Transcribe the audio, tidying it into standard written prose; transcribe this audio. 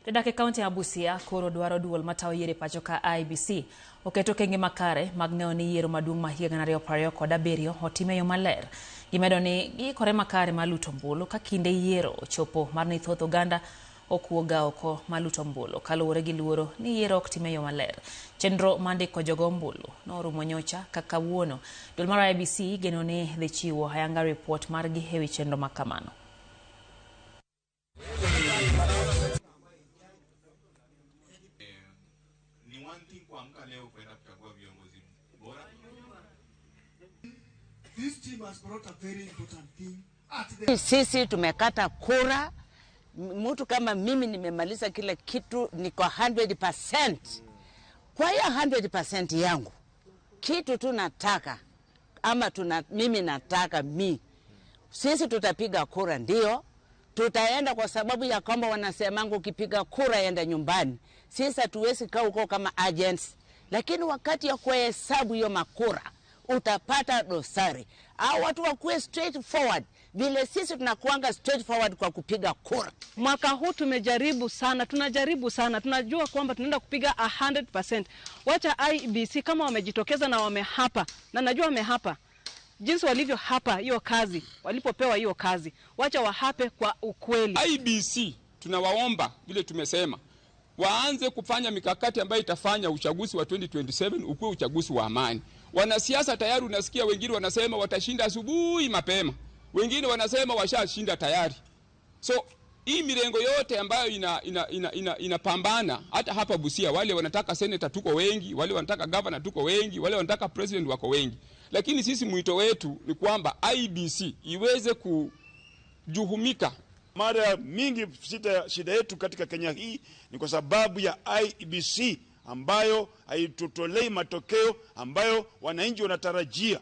Jodak e kaunti ma Busia koro dwaro duol matayo yiero e pacho ka IEBC oket okenge makare mag neno ni yiero maduong' ma higa 2027 otim e yo maler. Gimedo ni giikore makare mar luto ombulu ka kinde yiero ochopo mar ni thoth oganda ok wuog ga oko mar luto ombulu kaluwore gi luoro ni yiero ok tim e yo maler. Chenro mar ndiko jogo ombulu norumo nyocha ka kawuono. Duol mar IEBC geno ni dhi chiwo ayanga ripot margi ewi chenro ma kamano. Ni one thing kuamka leo kwenda kuchagua viongozi bora. This team has brought a very important thing at the Sisi tumekata kura. Mtu kama mimi nimemaliza kila kitu, niko 100%. Kwa hiyo 100% yangu, kitu tu nataka ama tuna, mimi nataka sisi tutapiga kura, ndio tutaenda, kwa sababu ya kwamba wanasemanga ukipiga kura enda nyumbani. Sisi hatuwezi kaa huko kama agents, lakini wakati ya kuhesabu hiyo makura utapata dosari au watu wakuwe straightforward vile sisi tunakuanga straightforward kwa kupiga kura. Mwaka huu tumejaribu sana, tunajaribu sana, tunajua kwamba tunaenda kupiga 100%. Wacha IEBC kama wamejitokeza na wamehapa, na najua wamehapa jinsi walivyo hapa hiyo kazi, walipopewa hiyo kazi, wacha wahape kwa ukweli. IEBC tunawaomba vile tumesema, waanze kufanya mikakati ambayo itafanya uchaguzi wa 2027 ukuwe uchaguzi wa amani. Wanasiasa tayari unasikia wengine wanasema watashinda asubuhi mapema, wengine wanasema washashinda tayari. So hii mirengo yote ambayo inapambana ina, ina, ina hata hapa Busia, wale wanataka senator tuko wengi, wale wanataka governor tuko wengi, wale wanataka president wako wengi, lakini sisi mwito wetu ni kwamba IEBC iweze kujuhumika. Mara mingi shida yetu katika Kenya hii ni kwa sababu ya IEBC ambayo haitutolei matokeo ambayo wananchi wanatarajia.